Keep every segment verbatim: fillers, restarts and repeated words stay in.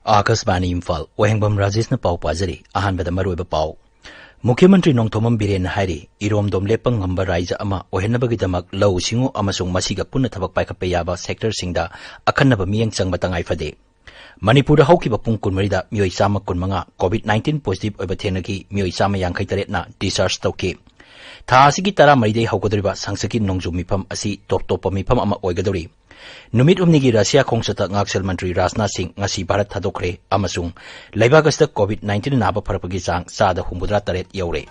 ꯑꯥꯀꯥꯁꯕꯥꯅꯤ ꯏꯝꯐꯥꯜ, ꯋꯥꯍꯦꯡꯕꯝ ꯔꯥꯖꯦꯁꯅ ꯄꯥꯎ ꯄꯥꯖꯔꯤ꯫ ꯑꯍꯥꯟꯕꯗ ꯃꯔꯨꯑꯣꯏꯕ ꯄꯥꯎ꯫ ꯃꯨꯈ꯭ꯌ ꯃꯟꯇ꯭ꯔꯤ ꯅꯣꯡꯊꯣꯝꯕꯝ ꯕꯤꯔꯦꯟꯅ ꯍꯥꯏꯔꯤ, ꯏꯔꯣꯝꯗꯣꯝ ꯂꯦꯞꯄ ꯉꯝꯕ ꯔꯥꯏꯖ꯭ꯌ ꯑꯃ ꯑꯣꯏꯍꯟꯅꯕꯒꯤꯗꯃꯛ ꯂꯧꯎ ꯁꯤꯡꯎ ꯑꯃꯁꯨꯡ ꯃꯁꯤꯒ ꯄꯨꯟꯅ ꯊꯕꯛ ꯄꯥꯏꯈꯠꯄ ꯌꯥꯕ ꯁꯦꯛꯇꯔꯁꯤꯡꯗ ꯑꯈꯟꯅꯕ ꯃꯤꯠꯌꯦꯡ ꯆꯪꯕ ꯇꯉꯥꯏ ꯐꯗꯦ꯫ ꯃꯅꯤꯄꯨꯔꯗ ꯍꯧꯈꯤꯕ ꯄꯨꯡ ꯀꯨꯟꯃꯔꯤꯗ ꯃꯤꯑꯣꯏ ꯆꯥꯝꯃ ꯀꯨꯟꯃꯉꯥ COVID nineteen positive ꯑꯣꯏꯕ ꯊꯦꯡꯅꯈꯤ, ꯃꯤꯑꯣꯏ ꯆꯥꯝꯃ ꯌꯥꯡꯈꯩ ꯇꯔꯦꯠꯅ discharge ꯇꯧꯈꯤ꯫ ꯊꯥ ꯑꯁꯤꯒꯤ ꯇꯔꯥꯃꯔꯤꯗꯒꯤ ꯍꯧꯒꯗꯧꯔꯤꯕ ꯁꯪꯁꯠꯀꯤ ꯅꯣꯡꯖꯨ ꯃꯤꯐꯝ ꯑꯁꯤ ꯇꯣꯞ ꯇꯣꯞꯄ ꯃꯤꯐꯝ ꯑꯃ ꯑꯣꯏꯒꯗꯧꯔꯤ꯫ ꯅꯨꯃꯤꯠ ꯍꯨꯝꯅꯤꯒꯤ ꯔꯁꯤꯌꯥ ꯈꯣꯡꯆꯠꯇ ꯉꯥꯛꯁꯦꯜ ꯃꯟꯇ꯭ꯔꯤ ꯔꯥꯖꯅꯥꯊ ꯁꯤꯡ ꯉꯁꯤ ꯚꯥꯔꯠ ꯊꯥꯗꯣꯛꯈ꯭ꯔꯦ ꯑꯃꯁꯨꯡ ꯂꯩꯕꯥꯛ ꯑꯁꯤꯗ COVID nineteen ꯅꯥꯕ ꯐꯔꯛꯄꯒꯤ ꯆꯥꯡ ꯆꯥꯗ ꯍꯨꯝꯐꯨꯇꯔꯥ ꯇꯔꯦꯠ ꯌꯧꯔꯦ꯫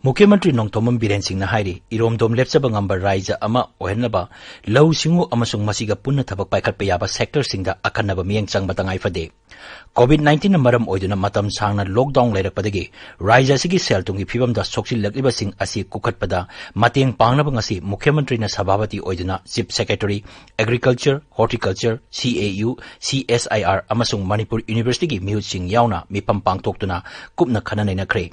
ꯃꯨꯈ꯭ꯌ ꯃꯟꯇ꯭ꯔꯤ ꯅꯣꯡꯊꯣꯝꯕꯝ ꯕꯤꯔꯦꯟ ꯁꯤꯡꯅ ꯍꯥꯏꯔꯤ, ꯏꯔꯣꯝꯗꯣꯝ ꯂꯦꯞꯆꯕ ꯉꯝꯕ ꯔꯥꯏꯖ꯭ꯌ ꯑꯃ ꯑꯣꯏꯍꯟꯅꯕ ꯂꯧꯎ ꯁꯤꯡꯎ ꯑꯃꯁꯨꯡ ꯃꯁꯤꯒ ꯄꯨꯟꯅ ꯊꯕꯛ ꯄꯥꯏꯈꯠꯄ ꯌꯥꯕ ꯁꯦꯛꯇꯔꯁꯤꯡꯗ ꯑꯈꯟꯅꯕ ꯃꯤꯠꯌꯦꯡ ꯆꯪꯕ ꯇꯉꯥꯏ ꯐꯗꯦ꯫ COVID nineteen ꯃꯔꯝ ꯑꯣꯏꯗꯨꯅ ꯃꯇꯝ ꯁꯥꯡꯅ lockdown ꯂꯩꯔꯛꯄꯗꯒꯤ ꯔꯥꯏꯖ꯭ꯌ ꯑꯁꯤꯒꯤ ꯁꯦꯜ ꯊꯨꯝꯒꯤ ꯐꯤꯕꯝꯗ ꯁꯣꯛꯆꯤꯜꯂꯛꯂꯤꯕꯁꯤꯡ ꯑꯁꯤ ꯀꯨꯈꯠꯄꯗ ꯃꯇꯦꯡ ꯄꯥꯡꯅꯕ ꯉꯁꯤ ꯃꯨꯈ꯭ꯌ ꯃꯟꯇ꯭ꯔꯤꯅ ꯁꯚꯥꯄꯇꯤ ꯑꯣꯏꯗꯨꯅ Chief Secretary, Agriculture, Horticulture, C A U, C S I R ꯑꯃꯁꯨꯡ ꯃꯅꯤꯄꯨꯔ Universityꯒꯤ ꯃꯤꯍꯨꯠꯁꯤꯡ ꯌꯥꯎꯅ ꯃꯤꯐꯝ ꯄꯥꯡꯊꯣꯛꯇꯨꯅ ꯀꯨꯞꯅ ꯈꯟꯅ ꯅꯩꯅꯈ꯭ꯔꯦ꯫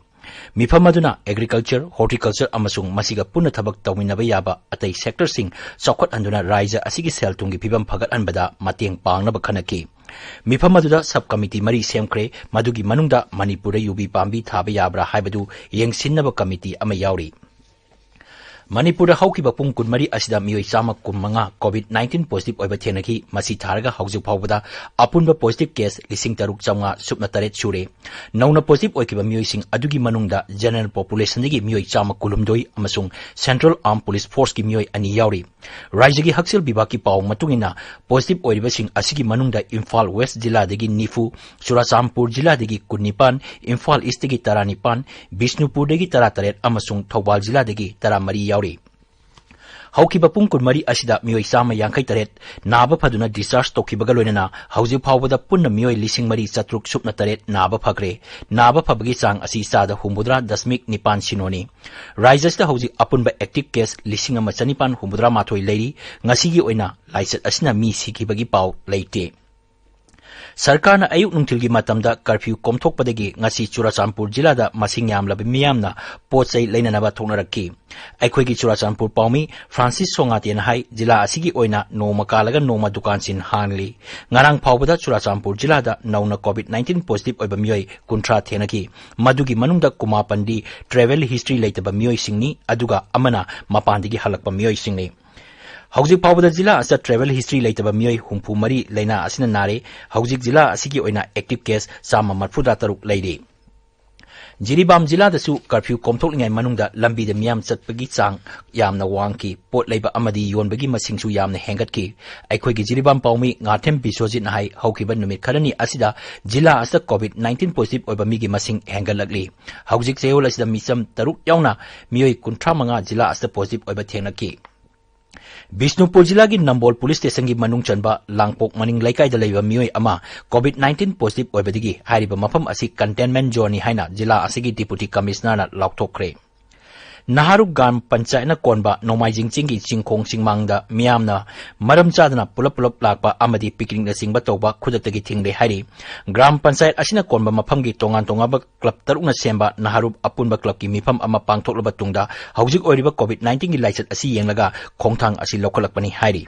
ꯃꯤꯐꯝ ꯑꯗꯨꯅ Agriculture, Horticulture ꯑꯃꯁꯨꯡ ꯃꯁꯤꯒ ꯄꯨꯟꯅ ꯊꯕꯛ ꯇꯧꯃꯤꯟꯅꯕ ꯌꯥꯕ ꯑꯇꯩ ꯁꯦꯛꯇꯔꯁꯤꯡ ꯆꯥꯎꯈꯠꯍꯟꯗꯨꯅ ꯔꯥꯏꯖ꯭ꯌ ꯑꯁꯤꯒꯤ ꯁꯦꯜ ꯊꯨꯝꯒꯤ ꯐꯤꯕꯝ ꯐꯒꯠꯍꯟꯕꯗ ꯃꯇꯦꯡ ꯄꯥꯡꯅꯕ ꯈꯟꯅꯈꯤ꯫ ꯃꯤꯐꯝ ꯑꯗꯨꯗ sub committee ꯃꯔꯤ ꯁꯦꯝꯈ꯭ꯔꯦ, ꯃꯗꯨꯒꯤ ꯃꯅꯨꯡꯗ ꯃꯅꯤꯄꯨꯔꯗ ꯌꯨꯕꯤ ꯄꯥꯝꯕꯤ ꯊꯥꯕ ꯌꯥꯕ꯭ꯔꯥ ꯍꯥꯏꯕꯗꯨ ꯌꯦꯡꯁꯤꯟꯅꯕ committee ꯑꯃ ꯌꯥꯎꯔꯤ꯫ ꯃꯅꯤꯄꯨꯔꯗ ꯍꯧꯈꯤꯕ ꯄꯨꯡ ꯀꯨꯟꯃꯔꯤ ꯑꯁꯤꯗ ꯃꯤꯑꯣꯏ ꯆꯥꯝꯃ ꯀꯨꯟꯃꯉꯥ COVID nineteen positive ꯑꯣꯏꯕ ꯊꯦꯡꯅꯈꯤ꯫ ꯃꯁꯤ ꯊꯥꯔꯒ ꯍꯧꯖꯤꯛ ꯐꯥꯎꯕꯗ ꯑꯄꯨꯟꯕ positive case ꯂꯤꯁꯤꯡ ꯇꯔꯨꯛ ꯆꯥꯝꯃꯉꯥ ꯁꯨꯞꯅ ꯇꯔꯦꯠ ꯁꯨꯔꯦ꯫ ꯅꯧꯅ positive ꯑꯣꯏꯈꯤꯕ ꯃꯤꯑꯣꯏꯁꯤꯡ ꯑꯗꯨꯒꯤ ꯃꯅꯨꯡꯗ general populationꯗꯒꯤ ꯃꯤꯑꯣꯏ ꯆꯥꯝꯃ ꯀꯨꯟꯍꯨꯝꯗꯣꯏ ꯑꯃꯁꯨꯡ Central Armed Police Forceꯀꯤ ꯃꯤꯑꯣꯏ ꯑꯅꯤ ꯌꯥꯎꯔꯤ꯫ ꯔꯥꯏꯖ꯭ꯌꯒꯤ ꯍꯛꯁꯦꯜ ꯕꯤꯚꯥꯒꯀꯤ ꯄꯥꯎ ꯃꯇꯨꯡ ꯏꯟꯅ, positive ꯑꯣꯏꯔꯤꯕꯁꯤꯡ ꯑꯁꯤꯒꯤ ꯃꯅꯨꯡꯗ ꯏꯝꯐꯥꯜ West ꯖꯤꯂꯥꯗꯒꯤ ꯅꯤꯐꯨ, ꯆꯨꯔꯥꯆꯥꯟꯄꯨꯔ ꯖꯤꯂꯥꯗꯒꯤ ꯀꯨꯟꯅꯤꯄꯥꯟ, ꯏꯝꯐꯥꯜ Eastꯇꯒꯤ ꯇꯔꯥꯅꯤꯄꯥꯟ, ꯕꯤꯁꯅꯨꯄꯨꯔꯗꯒꯤ ꯇꯔꯥꯇꯔꯦꯠ ꯑꯃꯁꯨꯡ ꯊꯧꯕꯥꯜ ꯖꯤꯂꯥꯗꯒꯤ ꯇꯔꯥꯃꯔꯤ ꯌꯥꯎꯔꯤ꯫ ꯍꯧꯈꯤꯕ ꯄꯨꯡ ꯀꯨꯟꯃꯔꯤ ꯑꯁꯤꯗ ꯃꯤꯑꯣꯏ ꯆꯥꯝꯃ ꯌꯥꯡꯈꯩ ꯇꯔꯦꯠ ꯅꯥꯕ ꯐꯗꯨꯅ discharge ꯇꯧꯈꯤꯕꯒ ꯂꯣꯏꯅꯅ ꯍꯧꯖꯤꯛ ꯐꯥꯎꯕꯗ ꯄꯨꯟꯅ ꯃꯤꯑꯣꯏ ꯂꯤꯁꯤꯡ ꯃꯔꯤ ꯆꯥꯇ꯭ꯔꯨꯛ ꯁꯨꯞꯅ ꯇꯔꯦꯠ ꯅꯥꯕ ꯐꯈ꯭ꯔꯦ꯫ ꯅꯥꯕ ꯐꯕꯒꯤ ꯆꯥꯡ ꯑꯁꯤ ꯆꯥꯗ ꯍꯨꯝꯐꯨꯇꯔꯥ ꯗꯁꯃꯤꯛ ꯅꯤꯄꯥꯟ ꯁꯤꯅꯣꯅꯤ꯫ ꯔꯥꯏꯖ꯭ꯌ ꯑꯁꯤꯗ ꯍꯧꯖꯤꯛ ꯑꯄꯨꯟꯕ active case ꯂꯤꯁꯤꯡ ꯑꯃ ꯆꯅꯤꯄꯥꯟ ꯍꯨꯝꯐꯨꯇꯔꯥ ꯃꯥꯊꯣꯏ ꯂꯩꯔꯤ꯫ ꯉꯁꯤꯒꯤ ꯑꯣꯏꯅ ꯂꯥꯏꯆꯠ ꯑꯁꯤꯅ ꯃꯤ ꯁꯤꯈꯤꯕꯒꯤ ꯄꯥꯎ ꯂꯩꯇꯦ꯫ ꯁꯔꯀꯥꯔꯅ ꯑꯌꯨꯛ ꯅꯨꯡꯊꯤꯜꯒꯤ ꯃꯇꯝꯗ ꯀꯔꯐ꯭ꯌꯨ ꯀꯣꯝꯊꯣꯛꯄꯗꯒꯤ ꯉꯁꯤ ꯆꯨꯔꯥꯆꯥꯟꯄꯨꯔ ꯖꯤꯂꯥꯗ ꯃꯁꯤꯡ ꯌꯥꯝꯂꯕ ꯃꯤꯌꯥꯝꯅ ꯄꯣꯠ ꯆꯩ ꯂꯩꯅꯅꯕ ꯊꯣꯛꯅꯔꯛꯈꯤ꯫ ꯑꯩꯈꯣꯏꯒꯤ ꯆꯨꯔꯥꯆꯥꯟꯄꯨꯔ ꯄꯥꯎꯃꯤ ꯐ꯭ꯔꯥꯟꯁꯤꯁ ꯁꯣꯉꯥꯇꯦꯅ ꯍꯥꯏ, ꯖꯤꯂꯥ ꯑꯁꯤꯒꯤ ꯑꯣꯏꯅ ꯅꯣꯡꯃ ꯀꯥꯜꯂꯒ ꯅꯣꯡꯃ ꯗꯨꯀꯥꯟꯁꯤꯡ ꯍꯥꯡꯂꯤ꯫ ꯉꯔꯥꯡ ꯐꯥꯎꯕꯗ ꯆꯨꯔꯥꯆꯥꯟꯄꯨꯔ ꯖꯤꯂꯥꯗ ꯅꯧꯅ COVID nineteen positive ꯑꯣꯏꯕ ꯃꯤꯑꯣꯏ ꯀꯨꯟꯊ꯭ꯔꯥ ꯊꯦꯡꯅꯈꯤ꯫ ꯃꯗꯨꯒꯤ ꯃꯅꯨꯡꯗ ꯀꯨꯃꯥꯄꯟꯗꯤ travel history ꯂꯩꯇꯕ ꯃꯤꯑꯣꯏꯁꯤꯡꯅꯤ, ꯑꯗꯨꯒ ꯑꯃꯅ ꯃꯄꯥꯟꯗꯒꯤ ꯍꯜꯂꯛꯄ ꯃꯤꯑꯣꯏꯁꯤꯡꯅꯤ꯫ ꯍꯧꯖꯤꯛ ꯐꯥꯎꯕꯗ ꯖꯤꯂꯥ ꯑꯁꯤꯗ travel history ꯂꯩꯇꯕ ꯃꯤꯑꯣꯏ ꯍꯨꯝꯐꯨ ꯃꯔꯤ ꯂꯥꯏꯅꯥ ꯑꯁꯤꯅ ꯅꯥꯔꯦ꯫ ꯍꯧꯖꯤꯛ ꯖꯤꯂꯥ ꯑꯁꯤꯒꯤ ꯑꯣꯏꯅ active case ꯆꯥꯝꯃ ꯃꯔꯤꯐꯨꯇꯔꯥ ꯇꯔꯨꯛ ꯂꯩꯔꯤ꯫ ꯖꯤꯔꯤꯕꯥꯝ ꯖꯤꯂꯥꯗꯁꯨ ꯀꯔꯐ꯭ꯌꯨ ꯀꯣꯝꯊꯣꯛꯂꯤꯉꯩ ꯃꯅꯨꯡꯗ ꯂꯝꯕꯤꯗ ꯃꯤꯌꯥꯝ ꯆꯠꯄꯒꯤ ꯆꯥꯡ ꯌꯥꯝꯅ ꯋꯥꯡꯈꯤ꯫ ꯄꯣꯠ ꯂꯩꯕ ꯑꯃꯗꯤ ꯌꯣꯟꯕꯒꯤ ꯃꯁꯤꯡꯁꯨ ꯌꯥꯝꯅ ꯍꯦꯟꯒꯠꯈꯤ꯫ ꯑꯩꯈꯣꯏꯒꯤ ꯖꯤꯔꯤꯕꯥꯝ ꯄꯥꯎꯃꯤ ꯉꯥꯊꯦꯝ ꯕꯤꯁ꯭ꯋꯖꯤꯠꯅ ꯍꯥꯏ, ꯍꯧꯈꯤꯕ ꯅꯨꯃꯤꯠ ꯈꯔꯅꯤ ꯑꯁꯤꯗ ꯖꯤꯂꯥ ꯑꯁꯤꯗ COVID nineteen positive ꯑꯣꯏꯕ ꯃꯤꯒꯤ ꯃꯁꯤꯡ ꯍꯦꯟꯒꯠꯂꯛꯂꯤ꯫ ꯍꯧꯖꯤꯛ ꯆꯌꯣꯜ ꯑꯁꯤꯗ ꯃꯤꯆꯝ ꯇꯔꯨꯛ ꯌꯥꯎꯅ ꯃꯤꯑꯣꯏ ꯀꯨꯟꯊ꯭ꯔꯥ ꯃꯉꯥ ꯖꯤꯂꯥ ꯑꯁꯤꯗ positive ꯑꯣꯏꯕ ꯊꯦꯡꯅꯈꯤ꯫ ꯕꯤꯁꯅꯨꯄꯨꯔ ꯖꯤꯂꯥꯒꯤ ꯅꯝꯕꯣꯜ ꯄꯨꯂꯤꯁ ꯁ꯭ꯇꯦꯁꯟꯒꯤ ꯃꯅꯨꯡ ꯆꯟꯕ ꯂꯥꯡꯄꯣꯛ ꯃꯅꯤꯡ ꯂꯩꯀꯥꯏꯗ ꯂꯩꯕ ꯃꯤꯑꯣꯏ ꯑꯃ COVID nineteen positive ꯑꯣꯏꯕꯗꯒꯤ ꯍꯥꯏꯔꯤꯕ ꯃꯐꯝ ꯑꯁꯤ containment zoneꯅꯤ ꯍꯥꯏꯅ ꯖꯤꯂꯥ ꯑꯁꯤꯒꯤ Deputy Commissionerꯅ ꯂꯥꯎꯊꯣꯛꯈ꯭ꯔꯦ꯫ ꯅꯍꯥꯔꯨꯞ ꯒ꯭ꯔꯥꯝ ꯄꯟꯆꯥꯌꯠꯅ ꯀꯣꯟꯕ ꯅꯣꯡꯃꯥꯏꯖꯤꯡ ꯆꯤꯡꯒꯤ ꯆꯤꯡꯈꯣꯡ ꯆꯤꯡꯃꯥꯡꯗ ꯃꯤꯌꯥꯝꯅ ꯃꯔꯝ ꯆꯥꯗꯅ ꯄꯨꯂꯞ ꯄꯨꯂꯞ ꯂꯥꯛꯄ ꯑꯃꯗꯤ picnicꯅꯆꯤꯡꯕ ꯇꯧꯕ ꯈꯨꯗꯛꯇꯒꯤ ꯊꯤꯡꯂꯦ ꯍꯥꯏꯔꯤ꯫ ꯒ꯭ꯔꯥꯝ ꯄꯟꯆꯥꯌꯠ ꯑꯁꯤꯅ ꯀꯣꯟꯕ ꯃꯐꯝꯒꯤ ꯇꯣꯉꯥꯟ ꯇꯣꯉꯥꯟꯕ club ꯇꯔꯨꯛꯅ ꯁꯦꯝꯕ ꯅꯍꯥꯔꯨꯞ ꯑꯄꯨꯟꯕ clubꯀꯤ ꯃꯤꯐꯝ ꯑꯃ ꯄꯥꯡꯊꯣꯛꯂꯕ ꯇꯨꯡꯗ ꯍꯧꯖꯤꯛ ꯑꯣꯏꯔꯤꯕ COVID nineteenꯒꯤ ꯂꯥꯏꯆꯠ ꯑꯁꯤ ꯌꯦꯡꯂꯒ ꯈꯣꯡꯊꯥꯡ ꯑꯁꯤ ꯂꯧꯈꯠꯂꯛꯄꯅꯤ ꯍꯥꯏꯔꯤ꯫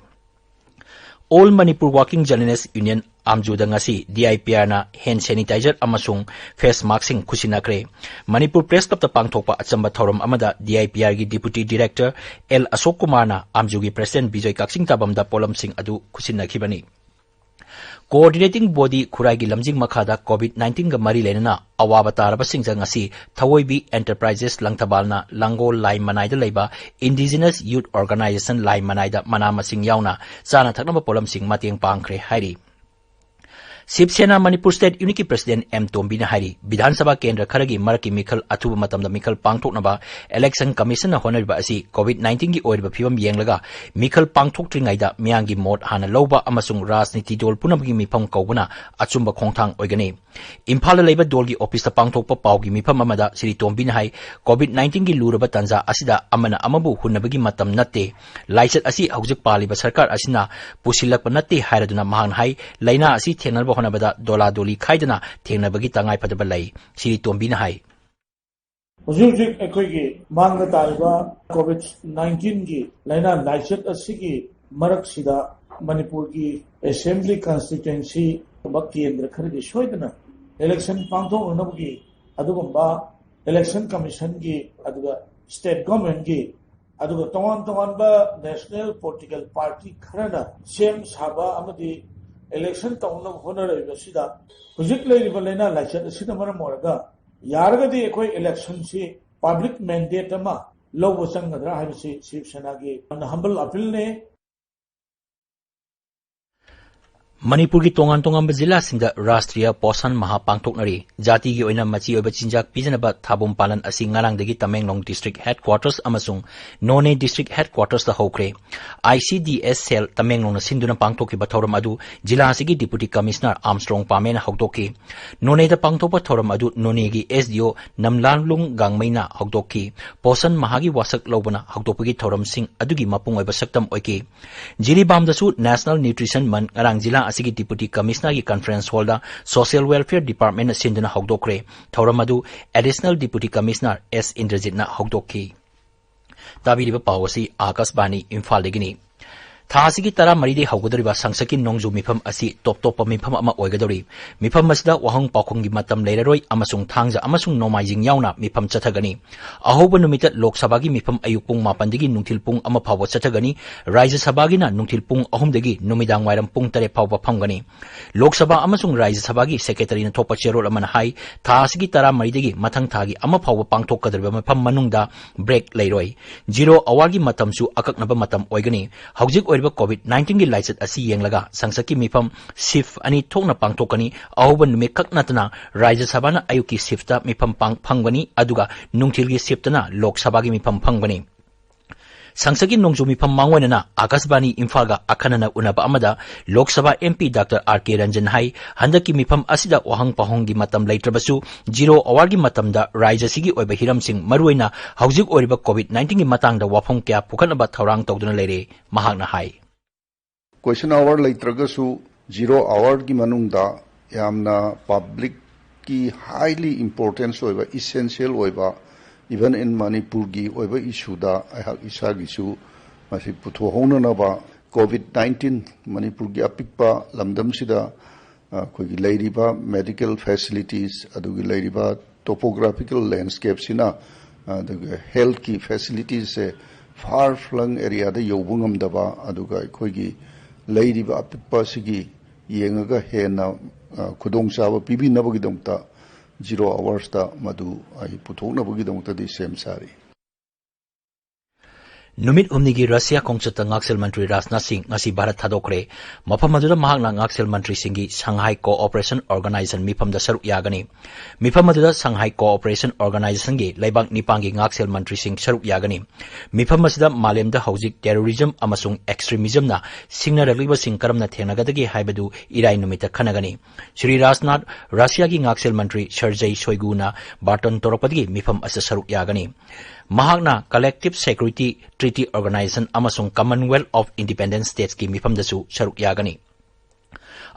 All Manipur Working Journalist Union ꯑꯥꯝꯖꯨꯗ ꯉꯁꯤ DIPRꯅ hand sanitizer ꯑꯃꯁꯨꯡ face maskꯁꯤꯡ ꯈꯨꯠꯁꯤꯟꯅꯈ꯭ꯔꯦ꯫ ꯃꯅꯤꯄꯨꯔ Press Clubꯇ ꯄꯥꯡꯊꯣꯛꯄ ꯑꯆꯝꯕ ꯊꯧꯔꯝ ꯑꯃꯗ DIPRꯒꯤ Deputy Director L ꯑꯁꯣꯛ ꯀꯨꯃꯥꯔꯅ ꯑꯥꯝꯖꯨꯒꯤ President ꯕꯤꯖꯣꯏ ꯀꯛꯆꯤꯡ ꯇꯥꯕꯝꯗ ꯄꯣꯠꯂꯝꯁꯤꯡ ꯑꯗꯨ ꯈꯨꯠꯁꯤꯟꯅꯈꯤꯕꯅꯤ꯫ Coordinating Body ꯈꯨꯔꯥꯏꯒꯤ ꯂꯝꯖꯤꯡ ꯃꯈꯥꯗ COVID nineteenꯒ ꯃꯔꯤ ꯂꯩꯅꯅ ꯑꯋꯥꯕ ꯇꯥꯔꯕꯁꯤꯡꯗ ꯉꯁꯤ ꯊꯋꯣꯏꯕꯤ Enterprises ꯂꯪꯊꯕꯥꯜꯅ ꯂꯥꯡꯒꯣꯜ ꯂꯥꯏ ꯃꯅꯥꯏꯗ ꯂꯩꯕ Indigenous Youth Organisation ꯂꯥꯏ ꯃꯅꯥꯏꯗ ꯃꯅꯥ ꯃꯁꯤꯡ ꯌꯥꯎꯅ ꯆꯥꯅ ꯊꯛꯅꯕ ꯄꯣꯠꯂꯝꯁꯤꯡ ꯃꯇꯦꯡ ꯄꯥꯡꯈ꯭ꯔꯦ ꯍꯥꯏꯔꯤ꯫ ꯁꯤꯕ ꯁꯦꯅꯥ ꯃꯅꯤꯄꯨꯔ State Unitꯀꯤ President M ꯇꯣꯝꯕꯤꯅ ꯍꯥꯏꯔꯤ, ꯕꯤꯙꯥꯟ ꯁꯚꯥ ꯀꯦꯟꯗ꯭ꯔ ꯈꯔꯒꯤ ꯃꯔꯛꯀꯤ ꯃꯤꯈꯜ ꯑꯊꯨꯕ ꯃꯇꯝꯗ ꯃꯤꯈꯜ ꯄꯥꯡꯊꯣꯛꯅꯕ Election Commissionꯅ ꯍꯣꯠꯅꯔꯤꯕ ꯑꯁꯤ COVID nineteenꯒꯤ ꯑꯣꯏꯔꯤꯕ ꯐꯤꯕꯝ ꯌꯦꯡꯂꯒ ꯃꯤꯈꯜ ꯄꯥꯡꯊꯣꯛꯇ꯭ꯔꯤꯉꯩꯗ ꯃꯤꯌꯥꯝꯒꯤ ꯃꯣꯠ ꯍꯥꯟꯅ ꯂꯧꯕ ꯑꯃꯁꯨꯡ ꯔꯥꯖꯅꯤꯇꯤ ꯗꯣꯜ ꯄꯨꯝꯅꯃꯛꯀꯤ ꯃꯤꯐꯝ ꯀꯧꯕꯅ ꯑꯆꯨꯝꯕ ꯈꯣꯡꯊꯥꯡ ꯑꯣꯏꯒꯅꯤ꯫ ꯏꯝꯐꯥꯜꯗ ꯂꯩꯕ ꯗꯣꯜꯒꯤ ꯑꯣꯐꯤꯁꯇ ꯄꯥꯡꯊꯣꯛꯄ ꯄꯥꯎꯒꯤ ꯃꯤꯐꯝ ꯑꯃꯗ ꯁ꯭ꯔꯤ ꯇꯣꯝꯕꯤꯅ ꯍꯥꯏ, ꯀꯣꯚꯤꯗ ꯅꯥꯏꯟꯇꯤꯟꯒꯤ ꯂꯨꯔꯕ ꯇꯥꯟꯖꯥ ꯑꯁꯤꯗ ꯑꯃꯅ ꯑꯃꯕꯨ ꯍꯨꯟꯅꯕꯒꯤ ꯃꯇꯝ ꯅꯠꯇꯦ꯫ ꯂꯥꯏꯆꯠ ꯑꯁꯤ ꯍꯧꯖꯤꯛ ꯄꯥꯜꯂꯤꯕ ꯁꯔꯀꯥꯔ ꯑꯁꯤꯅ ꯄꯨꯁꯤꯜꯂꯛꯄ ꯅꯠꯇꯦ ꯍꯥꯏꯔꯗꯨꯅ ꯃꯍꯥꯛꯅ ꯍꯥꯏ, ꯂꯥꯏꯅꯥ ꯑꯁꯤ ꯊꯦꯡꯅꯅꯕ ꯍꯣꯠꯅꯕꯗ ꯗꯣꯂꯥꯗꯣꯂꯤ ꯈꯥꯏꯗꯅ ꯊꯦꯡꯅꯕꯒꯤ ꯇꯉꯥꯏꯐꯗꯕ ꯂꯩ꯫ ꯁ꯭ꯔꯤ ꯇꯣꯝꯕꯤꯅ ꯍꯥꯏ꯫ ꯍꯧꯖꯤꯛ ꯍꯧꯖꯤꯛ ꯑꯩꯈꯣꯏꯒꯤ ꯃꯥꯡꯗ ꯇꯥꯔꯤꯕ ꯀꯣꯚꯤꯗ ꯅꯥꯏꯟꯇꯤꯟꯒꯤ ꯂꯥꯏꯅꯥ ꯂꯥꯏꯆꯠ ꯑꯁꯤꯒꯤ ꯃꯔꯛꯁꯤꯗ ꯃꯅꯤꯄꯨꯔꯒꯤ ꯑꯦꯁꯦꯝꯕ꯭ꯂꯤ ꯀꯟꯁꯇꯤꯇ꯭ꯋꯦꯟꯁꯤꯒꯨꯝꯕ ꯀꯦꯟꯗ꯭ꯔ ꯈꯔꯗꯤ ꯁꯣꯏꯗꯅ ꯏꯂꯦꯛꯁꯟ ꯄꯥꯡꯊꯣꯛꯅꯅꯕꯒꯤ ꯑꯗꯨꯒꯨꯝꯕ ꯏꯂꯦꯛꯁꯟ ꯀꯃꯤꯁꯟꯒꯤ, ꯑꯗꯨꯒ ꯁ꯭ꯇꯦꯠ ꯒꯣꯔꯃꯦꯟꯒꯤ, ꯑꯗꯨꯒ ꯇꯣꯉꯥꯟ ꯇꯣꯉꯥꯟꯕ ꯅꯦꯁꯅꯦꯜ ꯄꯣꯂꯤꯇꯤꯀꯦꯜ ꯄꯥꯔꯇꯤ ꯈꯔꯅ ꯁꯦꯝ ꯁꯥꯕ ꯑꯃꯗꯤ ꯏꯂꯦꯛꯁꯟ ꯇꯧꯅꯕ ꯍꯣꯠꯅꯔꯛꯂꯤꯕꯁꯤꯗ ꯍꯧꯖꯤꯛ ꯂꯩꯔꯤꯕ ꯂꯥꯏꯅꯥ ꯂꯥꯏꯆꯠ ꯑꯁꯤꯅ ꯃꯔꯝ ꯑꯣꯏꯔꯒ ꯌꯥꯔꯒꯗꯤ ꯑꯩꯈꯣꯏ ꯏꯂꯦꯛꯁꯟꯁꯤ ꯄꯕ꯭ꯂꯤꯛ ꯃꯦꯟꯗꯦꯠ ꯑꯃ ꯂꯧꯕ ꯆꯪꯒꯗ꯭ꯔꯥ ꯍꯥꯏꯕꯁꯤ ꯁꯤꯕ ꯁꯦꯅꯥꯒꯤ ꯌꯥꯝꯅ ꯍꯝꯕꯜ ꯑꯄꯤꯜꯅꯤ꯫ ꯃꯅꯤꯄꯨꯔꯒꯤ ꯇꯣꯉꯥꯟ ꯇꯣꯉꯥꯟꯕ ꯖꯤꯂꯥꯁꯤꯡꯗ ꯔꯥꯁꯇ꯭ꯔꯤꯌꯥ ꯄꯣꯁꯟ ꯃꯍꯥ ꯄꯥꯡꯊꯣꯛꯅꯔꯤ꯫ ꯖꯥꯇꯤꯒꯤ ꯑꯣꯏꯅ ꯃꯆꯤ ꯑꯣꯏꯕ ꯆꯤꯟꯖꯥꯛ ꯄꯤꯖꯅꯕ ꯊꯥꯕꯨꯝ ꯄꯥꯂꯟ ꯑꯁꯤ ꯉꯔꯥꯡꯗꯒꯤ ꯇꯃꯦꯡꯂꯣꯡ ꯗꯤꯁꯇ꯭ꯔꯤꯛ ꯍꯦꯗꯀ꯭ꯋꯥꯇꯔꯁ ꯑꯃꯁꯨꯡ ꯅꯣꯅꯦ ꯗꯤꯁꯇ꯭ꯔꯤꯛ ꯍꯦꯗꯀ꯭ꯋꯥꯇꯔꯁꯇ ꯍꯧꯈ꯭ꯔꯦ꯫ ꯑꯥꯏ ꯁꯤ ꯗꯤ ꯑꯦꯁ ꯁꯦꯜ ꯇꯃꯦꯡꯂꯣꯡꯅ ꯁꯤꯟꯗꯨꯅ ꯄꯥꯡꯊꯣꯛꯈꯤꯕ ꯊꯧꯔꯝ ꯑꯗꯨ ꯖꯤꯂꯥ ꯑꯁꯤꯒꯤ ꯗꯤꯄꯨꯇꯤ ꯀꯃꯤꯁꯅꯔ ꯑꯥꯔꯝꯁꯇ꯭ꯔꯣꯡ ꯄꯥꯃꯦꯅ ꯍꯧꯗꯣꯛꯈꯤ꯫ ꯅꯣꯅꯦꯗ ꯄꯥꯡꯊꯣꯛꯄ ꯊꯧꯔꯝ ꯑꯗꯨ ꯅꯣꯅꯦꯒꯤ ꯑꯦꯁ ꯗꯤ ꯑꯣ ꯅꯝꯂꯥꯂꯨꯡ ꯒꯥꯡꯃꯩꯅ ꯍꯧꯗꯣꯛꯈꯤ꯫ ꯄꯣꯁꯟ ꯃꯍꯥꯒꯤ ꯋꯥꯁꯛ ꯂꯧꯕꯅ ꯍꯧꯗꯣꯛꯄꯒꯤ ꯊꯧꯔꯝꯁꯤꯡ ꯑꯗꯨꯒꯤ ꯃꯄꯨꯡ ꯑꯣꯏꯕ ꯁꯛꯇꯝ ꯑꯣꯏꯈꯤ꯫ ꯖꯤꯔꯤꯕꯥꯝꯗꯁꯨ ꯅꯦꯁꯅꯦꯜ ꯅ꯭ꯌꯨꯇ꯭ꯔꯤꯁꯟ ꯃꯟꯊ ꯉꯔꯥꯡ ꯖꯤꯂꯥ ꯑꯁꯤꯒꯤ ꯗꯤꯄꯨꯇꯤ ꯀꯃꯤꯁꯅꯔꯒꯤ ꯀꯟꯐꯔꯦꯟꯁ ꯍꯣꯜꯗ ꯁꯣꯁꯤꯌꯦꯜ ꯋꯦꯜꯐꯤꯌꯔ ꯗꯤꯄꯥꯔꯠꯃꯦꯟꯅ ꯁꯤꯟꯗꯨꯅ ꯍꯧꯗꯣꯛꯈ꯭ꯔꯦ꯫ ꯊꯧꯔꯝ ꯑꯗꯨ ꯑꯦꯗꯤꯁꯅꯦꯜ ꯗꯤꯄꯨꯇꯤ ꯀꯃꯤꯁꯅꯔ ꯑꯦꯁ ꯏꯟꯗ꯭ꯔꯖꯤꯠꯅ ꯍꯧꯗꯣꯛꯈꯤ꯫ ꯇꯥꯕꯤꯔꯤꯕ ꯄꯥꯎ ꯑꯁꯤ ꯑꯥꯀꯥꯁꯕꯥꯅꯤ ꯏꯝꯐꯥꯜꯗꯒꯤꯅꯤ꯫ ꯊꯥ ꯑꯁꯤꯒꯤ ꯇꯔꯥꯃꯔꯤꯗꯒꯤ ꯍꯧꯒꯗꯧꯔꯤꯕ ꯁꯪꯁꯠꯀꯤ ꯅꯣꯡꯖꯨ ꯃꯤꯐꯝ ꯑꯁꯤ ꯇꯣꯞ ꯇꯣꯞꯄ ꯃꯤꯐꯝ ꯑꯃ ꯑꯣꯏꯒꯗꯧꯔꯤ꯫ ꯃꯤꯐꯝ ꯑꯁꯤꯗ ꯋꯥꯍꯪ ꯄꯥꯎꯈꯨꯝꯒꯤ ꯃꯇꯝ ꯂꯩꯔꯔꯣꯏ ꯑꯃꯁꯨꯡ ꯊꯥꯡꯖ ꯑꯃꯁꯨꯡ ꯅꯣꯡꯃꯥꯏꯖꯤꯡ ꯌꯥꯎꯅ ꯃꯤꯐꯝ ꯆꯠꯊꯒꯅꯤ꯫ ꯑꯍꯧꯕ ꯅꯨꯃꯤꯠꯇ ꯂꯣꯛ ꯁꯚꯥꯒꯤ ꯃꯤꯐꯝ ꯑꯌꯨꯛ ꯄꯨꯡ ꯃꯥꯄꯟꯗꯒꯤ ꯅꯨꯡꯊꯤꯜ ꯄꯨꯡ ꯑꯃ ꯐꯥꯎꯕ ꯆꯠꯊꯒꯅꯤ꯫ ꯔꯥꯖ꯭ꯌ ꯁꯚꯥꯒꯤꯅ ꯅꯨꯡꯊꯤꯜ ꯄꯨꯡ ꯑꯍꯨꯝꯗꯒꯤ ꯅꯨꯃꯤꯗꯥꯡ ꯋꯥꯏꯔꯝ ꯄꯨꯡ ꯇꯔꯦꯠ ꯐꯥꯎꯕ ꯐꯝꯒꯅꯤ꯫ ꯂꯣꯛ ꯁꯚꯥ ꯑꯃꯁꯨꯡ ꯔꯥꯖ꯭ꯌ ꯁꯚꯥꯒꯤ ꯁꯦꯀ꯭ꯔꯦꯇꯔꯤꯅ ꯊꯣꯛꯄ ꯆꯦꯔꯣꯜ ꯑꯃꯅ ꯍꯥꯏ, ꯊꯥ ꯑꯁꯤꯒꯤ ꯇꯔꯥꯃꯔꯤꯗꯒꯤ ꯃꯊꯪ ꯊꯥꯒꯤ ꯑꯃ ꯐꯥꯎꯕ ꯄꯥꯡꯊꯣꯛꯀꯗꯧꯔꯤꯕ ꯃꯤꯐꯝ ꯃꯅꯨꯡꯗ ꯕ꯭ꯔꯦꯛ ꯂꯩꯔꯣꯏ꯫ ꯖꯤꯔꯣ ꯑꯋꯥꯔꯒꯤ ꯃꯇꯝꯁꯨ ꯑꯀꯛꯅꯕ ꯃꯇꯝ ꯑꯣꯏꯒꯅꯤ꯫ ꯍꯧꯖꯤꯛ ꯑꯣꯏꯔꯤꯕ ꯀꯣꯚꯤꯗ ꯅꯥꯏꯟꯇꯤꯟꯒꯤ ꯂꯥꯏꯆꯠ ꯑꯁꯤ ꯌꯦꯡꯂꯒ ꯁꯪꯁꯠꯀꯤ ꯃꯤꯐꯝ ꯁꯤꯐ ꯑꯅꯤ ꯊꯣꯛꯅ ꯄꯥꯡꯊꯣꯛꯀꯅꯤ꯫ ꯑꯍꯧꯕ ꯅꯨꯃꯤꯠ ꯈꯛ ꯅꯠꯇꯅ ꯔꯥꯖ꯭ꯌ ꯁꯚꯥꯅ ꯑꯌꯨꯛꯀꯤ ꯁꯤꯐꯇ ꯃꯤꯐꯝ ꯄꯥꯡ-, ꯐꯪꯒꯅꯤ, ꯑꯗꯨꯒ ꯅꯨꯡꯊꯤꯜꯒꯤ ꯁꯤꯐꯇꯅ ꯂꯣꯛ ꯁꯚꯥꯒꯤ ꯃꯤꯐꯝ ꯐꯪꯒꯅꯤ꯫ ꯁꯪꯁꯠꯀꯤ ꯅꯣꯡꯖꯨ ꯃꯤꯐꯝ ꯃꯥꯡꯑꯣꯏꯅꯅ ꯑꯥꯀꯥꯁꯕꯥꯅꯤ ꯏꯝꯐꯥꯜꯒ ꯑꯈꯟꯅꯅ ꯎꯅꯕ ꯑꯃꯗ Lok Sabha MP Doctor R K Ranjan ꯍꯥꯏ, ꯍꯟꯗꯛꯀꯤ ꯃꯤꯐꯝ ꯑꯁꯤꯗ ꯋꯥꯍꯪ ꯄꯥꯎꯍꯪꯒꯤ ꯃꯇꯝ ꯂꯩꯇ꯭ꯔꯕꯁꯨ, zero hourꯒꯤ ꯃꯇꯝꯗ ꯔꯥꯖ꯭ꯌꯁꯤꯒꯤ ꯑꯣꯏꯕ ꯍꯤꯔꯝꯁꯤꯡ, ꯃꯔꯨꯑꯣꯏꯅ ꯍꯧꯖꯤꯛ ꯑꯣꯏꯔꯤꯕ COVID nineteenꯒꯤ ꯃꯇꯥꯡꯗ ꯋꯥꯐꯝ ꯀꯌꯥ ꯄꯨꯈꯠꯅꯕ ꯊꯧꯔꯥꯡ ꯇꯧꯗꯨꯅ ꯂꯩꯔꯦ꯫ ꯃꯍꯥꯛꯅ ꯍꯥꯏ꯫ Question hour ꯂꯩꯇ꯭ꯔꯒꯁꯨ, zero hourꯒꯤ ꯃꯅꯨꯡꯗ ꯌꯥꯝꯅ publicꯀꯤ highly importance ꯑꯣꯏꯕ, essential ꯑꯣꯏꯕ, even in ꯃꯅꯤꯄꯨꯔꯒꯤ ꯑꯣꯏꯕ issueꯗ ꯑꯩꯍꯥꯛ ꯏꯁꯥꯒꯤꯁꯨ ꯃꯁꯤ ꯄꯨꯊꯣꯛꯍꯧꯅꯅꯕ, COVID nineteen ꯃꯅꯤꯄꯨꯔꯒꯤ ꯑꯄꯤꯛꯄ ꯂꯝꯗꯝꯁꯤꯗ, ꯑ, ꯑꯩꯈꯣꯏꯒꯤ ꯂꯩꯔꯤꯕ medical facilities, ꯑꯗꯨꯒꯤ ꯂꯩꯔꯤꯕ topographical landscapeꯁꯤꯅ, ꯑ, ꯑꯗꯨꯒ healthꯀꯤ facilitiesꯁꯦ far flung areaꯗ ꯌꯧꯕ ꯉꯝꯗꯕ, ꯑꯗꯨꯒ ꯑꯩꯈꯣꯏꯒꯤ ꯂꯩꯔꯤꯕ ꯑꯄꯤꯛꯄ ꯑꯁꯤꯒꯤ ꯌꯦꯡꯉꯒ ꯍꯦꯟꯅ, ꯑ, ꯈꯨꯗꯣꯡꯆꯥꯕ ꯄꯤꯕꯤꯅꯕꯒꯤꯗꯃꯛꯇ zero hoursꯇ ꯃꯗꯨ ꯑꯩ ꯄꯨꯊꯣꯛꯅꯕꯒꯤꯗꯃꯛꯇꯗꯤ ꯁꯦꯝ ꯁꯥꯔꯤ꯫ ꯅꯨꯃꯤꯠ ꯍꯨꯝꯅꯤꯒꯤ ꯔꯁꯤꯌꯥ ꯈꯣꯡꯆꯠꯇ ꯉꯥꯛꯁꯦꯜ ꯃꯟꯇ꯭ꯔꯤ ꯔꯥꯖꯅꯥꯊ ꯁꯤꯡ ꯉꯁꯤ ꯚꯥꯔꯠ ꯊꯥꯗꯣꯛꯈ꯭ꯔꯦ꯫ ꯃꯐꯝ ꯑꯗꯨꯗ ꯃꯍꯥꯛꯅ ꯉꯥꯛꯁꯦꯜ ꯃꯟꯇ꯭ꯔꯤꯁꯤꯡꯒꯤ Shanghai Cooperation Organisation ꯃꯤꯐꯝꯗ ꯁꯔꯨꯛ ꯌꯥꯒꯅꯤ꯫ ꯃꯤꯐꯝ ꯑꯗꯨꯗ Shanghai Cooperation Organisationꯒꯤ ꯂꯩꯕꯥꯛ ꯅꯤꯄꯥꯟꯒꯤ ꯉꯥꯛꯁꯦꯜ ꯃꯟꯇ꯭ꯔꯤꯁꯤꯡ ꯁꯔꯨꯛ ꯌꯥꯒꯅꯤ꯫ ꯃꯤꯐꯝ ꯑꯁꯤꯗ ꯃꯥꯂꯦꯝꯗ ꯍꯧꯖꯤꯛ terrorism ꯑꯃꯁꯨꯡ extremismꯅ ꯁꯤꯡꯅꯔꯛꯂꯤꯕꯁꯤꯡ ꯀꯔꯝꯅ ꯊꯦꯡꯅꯒꯗꯒꯦ ꯍꯥꯏꯕꯗꯨ ꯏꯔꯥꯏ ꯅꯨꯃꯤꯠꯇ ꯈꯟꯅꯒꯅꯤ꯫ ꯁ꯭ꯔꯤ ꯔꯥꯖꯅꯥꯊ ꯔꯁꯤꯌꯥꯒꯤ ꯉꯥꯛꯁꯦꯜ ꯃꯟꯇ꯭ꯔꯤ Sergei Shoiguꯅ ꯕꯥꯔꯇꯟ ꯇꯧꯔꯛꯄꯗꯒꯤ ꯃꯤꯐꯝ ꯑꯁꯤꯗ ꯁꯔꯨꯛ ꯌꯥꯒꯅꯤ꯫ ꯃꯍꯥꯛꯅ Collective Security Treaty Organisation ꯑꯃꯁꯨꯡ Commonwealth of Independent Statesꯀꯤ ꯃꯤꯐꯝꯗꯁꯨ ꯁꯔꯨꯛ ꯌꯥꯒꯅꯤ꯫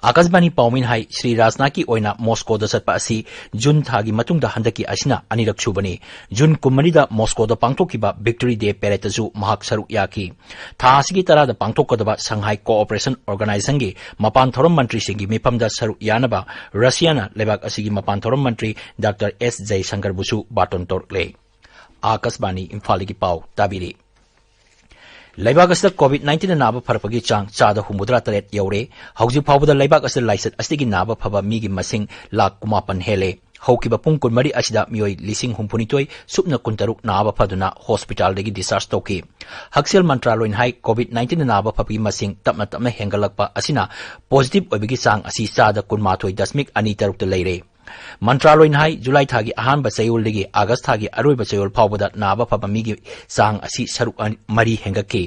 ꯑꯥꯀꯥꯁꯕꯥꯅꯤ ꯄꯥꯎꯃꯤꯅ ꯍꯥꯏ, ꯁ꯭ꯔꯤ ꯔꯥꯖꯅꯥꯊꯀꯤ ꯑꯣꯏꯅ ꯃꯣꯁꯀꯣꯗ ꯆꯠꯄ ꯑꯁꯤ ꯖꯨꯟ ꯊꯥꯒꯤ ꯃꯇꯨꯡꯗ ꯍꯟꯗꯛꯀꯤ ꯑꯁꯤꯅ ꯑꯅꯤꯔꯛ ꯁꯨꯕꯅꯤ꯫ ꯖꯨꯟ ꯀꯨꯟꯃꯔꯤꯗ ꯃꯣꯁꯀꯣꯗ ꯄꯥꯡꯊꯣꯛꯈꯤꯕ Victory Day Paradeꯇꯁꯨ ꯃꯍꯥꯛ ꯁꯔꯨꯛ ꯌꯥꯈꯤ꯫ ꯊꯥ ꯑꯁꯤꯒꯤ ꯇꯔꯥꯗ ꯄꯥꯡꯊꯣꯛꯀꯗꯕ Shanghai Cooperation Organisationꯒꯤ ꯃꯄꯥꯟ ꯊꯧꯔꯝ ꯃꯟꯇ꯭ꯔꯤꯁꯤꯡꯒꯤ ꯃꯤꯐꯝꯗ ꯁꯔꯨꯛ ꯌꯥꯅꯕ ꯔꯁꯤꯌꯥꯅ ꯂꯩꯕꯥꯛ ꯑꯁꯤꯒꯤ ꯃꯄꯥꯟ ꯊꯧꯔꯝ ꯃꯟꯇ꯭ꯔꯤ Doctor S ꯖꯌꯁꯪꯀꯔꯕꯨꯁꯨ ꯕꯥꯔꯇꯣꯟ ꯇꯧꯔꯛꯂꯦ꯫ ꯑꯥꯀꯥꯁꯕꯥꯅꯤ ꯏꯝꯐꯥꯜꯗꯒꯤ ꯄꯥꯎ ꯇꯥꯕꯤꯔꯤ꯫ ꯂꯩꯕꯥꯛ ꯑꯁꯤꯗ COVID nineteenꯅ ꯅꯥꯕ ꯐꯔꯛꯄꯒꯤ ꯆꯥꯡ ꯆꯥꯗ ꯍꯨꯝꯐꯨꯇꯔꯥ ꯇꯔꯦꯠ ꯌꯧꯔꯦ꯫ ꯍꯧꯖꯤꯛ ꯐꯥꯎꯕꯗ ꯂꯩꯕꯥꯛ ꯑꯁꯤꯗ ꯂꯥꯏꯆꯠ ꯑꯁꯤꯗꯒꯤ ꯅꯥꯕ ꯐꯕ ꯃꯤꯒꯤ ꯃꯁꯤꯡ ꯂꯥꯈ ꯀꯨꯟꯃꯥꯄꯟ ꯍꯦꯜꯂꯦ꯫ ꯍꯧꯈꯤꯕ ꯄꯨꯡ ꯀꯨꯟꯃꯔꯤ ꯑꯁꯤꯗ ꯃꯤꯑꯣꯏ ꯂꯤꯁꯤꯡ ꯍꯨꯝꯐꯨꯅꯤꯊꯣꯏ ꯁꯨꯞꯅ ꯀꯨꯟꯇꯔꯨꯛ ꯅꯥꯕ ꯐꯗꯨꯅ hospitalꯗꯒꯤ discharge ꯇꯧꯈꯤ꯫ ꯍꯛꯁꯦꯜ ꯃꯟꯇ꯭ꯔꯥꯂꯣꯏꯅ ꯍꯥꯏ, COVID nineteenꯅ ꯅꯥꯕ ꯐꯕꯒꯤ ꯃꯁꯤꯡ ꯇꯞꯅ ꯇꯞꯅ ꯍꯦꯟꯒꯠꯂꯛꯄ ꯑꯁꯤꯅ positive ꯑꯣꯏꯕꯒꯤ ꯆꯥꯡ ꯑꯁꯤ ꯆꯥꯗ ꯀꯨꯟꯃꯥꯊꯣꯏ ꯗꯁꯃꯤꯛ ꯑꯅꯤ ꯇꯔꯨꯛꯇ ꯂꯩꯔꯦ꯫ ꯃꯟꯇ꯭ꯔꯥꯂꯣꯏꯅ ꯍꯥꯏ, ꯖꯨꯂꯥꯏ ꯊꯥꯒꯤ ꯑꯍꯥꯟꯕ ꯆꯌꯣꯜꯗꯒꯤ ꯑꯥꯒꯁ ꯊꯥꯒꯤ ꯑꯔꯣꯏꯕ ꯆꯌꯣꯜ ꯐꯥꯎꯕꯗ ꯅꯥꯕ ꯐꯕ ꯃꯤꯒꯤ ꯆꯥꯡ ꯑꯁꯤ ꯁꯔꯨꯛ ꯑꯅꯤ, ꯃꯔꯤ ꯍꯦꯟꯒꯠꯈꯤ꯫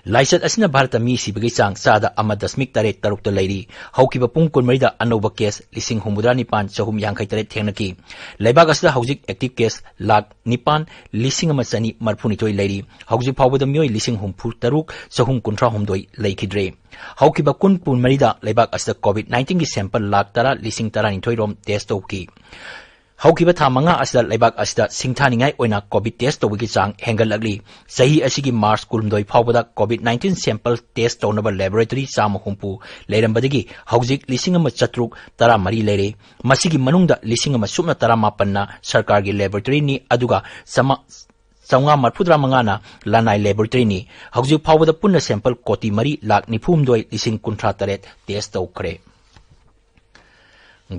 ꯂꯥꯏꯆꯠ ꯑꯁꯤꯅ ꯚꯥꯔꯠꯇ ꯃꯤ ꯁꯤꯕꯒꯤ ꯆꯥꯡ ꯆꯥꯗ ꯑꯃ ꯗꯁꯃꯤꯛ ꯇꯔꯦꯠ ꯇꯔꯨꯛꯇ ꯂꯩꯔꯤ꯫ ꯍꯧꯈꯤꯕ ꯄꯨꯡ ꯀꯨꯟꯃꯔꯤꯗ ꯑꯅꯧꯕ ꯀꯦꯁ ꯂꯤꯁꯤꯡ ꯍꯨꯝꯐꯨꯇꯔꯥ ꯅꯤꯄꯥꯟ ꯆꯍꯨꯝ ꯌꯥꯡꯈꯩ ꯇꯔꯦꯠ ꯊꯦꯡꯅꯈꯤ꯫ ꯂꯩꯕꯥꯛ ꯑꯁꯤꯗ ꯍꯧꯖꯤꯛ ꯑꯦꯛꯇꯤꯚ ꯀꯦꯁ ꯂꯥꯈ ꯅꯤꯄꯥꯟ ꯂꯤꯁꯤꯡ ꯑꯃ ꯆꯅꯤ ꯃꯔꯤꯐꯨꯅꯤꯊꯣꯏ ꯂꯩꯔꯤ꯫ ꯍꯧꯖꯤꯛ ꯐꯥꯎꯕꯗ ꯃꯤꯑꯣꯏ ꯂꯤꯁꯤꯡ ꯍꯨꯝꯐꯨ ꯇꯔꯨꯛ ꯆꯍꯨꯝ ꯀꯨꯟꯊ꯭ꯔꯥ ꯍꯨꯝꯗꯣꯏ ꯂꯩꯈꯤꯗ꯭ꯔꯦ꯫ ꯍꯧꯈꯤꯕ ꯀꯨꯟ ꯀꯨꯟꯃꯔꯤꯗ ꯂꯩꯕꯥꯛ ꯑꯁꯤꯗ ꯀꯣꯚꯤꯗ ꯅꯥꯏꯟꯇꯤꯟꯒꯤ ꯁꯦꯝꯄꯜ ꯂꯥꯈ ꯇꯔꯥ ꯂꯤꯁꯤꯡ ꯇꯔꯥꯅꯤꯊꯣꯏ ꯔꯣꯝ ꯇꯦꯁ ꯇꯧꯈꯤ꯫ ꯍꯧꯈꯤꯕ ꯊꯥ ꯃꯉꯥ ꯑꯁꯤꯗ ꯂꯩꯕꯥꯛ ꯑꯁꯤꯗ ꯁꯤꯡꯊꯥꯅꯤꯡꯉꯥꯏ ꯑꯣꯏꯅ ꯀꯣꯚꯤꯗ ꯇꯦꯁ ꯇꯧꯕꯒꯤ ꯆꯥꯡ ꯍꯦꯟꯒꯠꯂꯛꯂꯤ꯫ ꯆꯍꯤ ꯑꯁꯤꯒꯤ ꯃꯥꯔꯆ ꯀꯨꯟꯍꯨꯝꯗꯣꯏ ꯐꯥꯎꯕꯗ ꯀꯣꯚꯤꯗ ꯅꯥꯏꯟꯇꯤꯟ ꯁꯦꯝꯄꯜ ꯇꯦꯁ ꯇꯧꯅꯕ ꯂꯦꯕꯣꯔꯦꯇꯔꯤ ꯆꯥꯝꯃ ꯍꯨꯝꯐꯨ ꯂꯩꯔꯝꯕꯗꯒꯤ ꯍꯧꯖꯤꯛ ꯂꯤꯁꯤꯡ ꯑꯃ ꯆꯥꯇ꯭ꯔꯨꯛ ꯇꯔꯥꯃꯔꯤ ꯂꯩꯔꯦ꯫ ꯃꯁꯤꯒꯤ ꯃꯅꯨꯡꯗ ꯂꯤꯁꯤꯡ ꯑꯃ ꯁꯨꯞꯅ ꯇꯔꯥꯃꯥꯄꯟꯅ ꯁꯔꯀꯥꯔꯒꯤ ꯂꯦꯕꯣꯔꯦꯇꯔꯤꯅꯤ, ꯑꯗꯨꯒ ꯆꯥꯝꯃ-, ꯆꯥꯝꯃꯉꯥ ꯃꯔꯤꯐꯨꯇꯔꯥ ꯃꯉꯥꯅ ꯂꯅꯥꯏ ꯂꯦꯕꯣꯔꯦꯇꯔꯤꯅꯤ꯫ ꯍꯧꯖꯤꯛ ꯐꯥꯎꯕꯗ ꯄꯨꯟꯅ ꯁꯦꯝꯄꯜ ꯀꯣꯇꯤ ꯃꯔꯤ ꯂꯥꯈ ꯅꯤꯐꯨꯍꯨꯝꯗꯣꯏ ꯂꯤꯁꯤꯡ ꯀꯨꯟꯊ꯭ꯔꯥ ꯇꯔꯦꯠ ꯇꯦꯁ ꯇꯧꯈ꯭ꯔꯦ꯫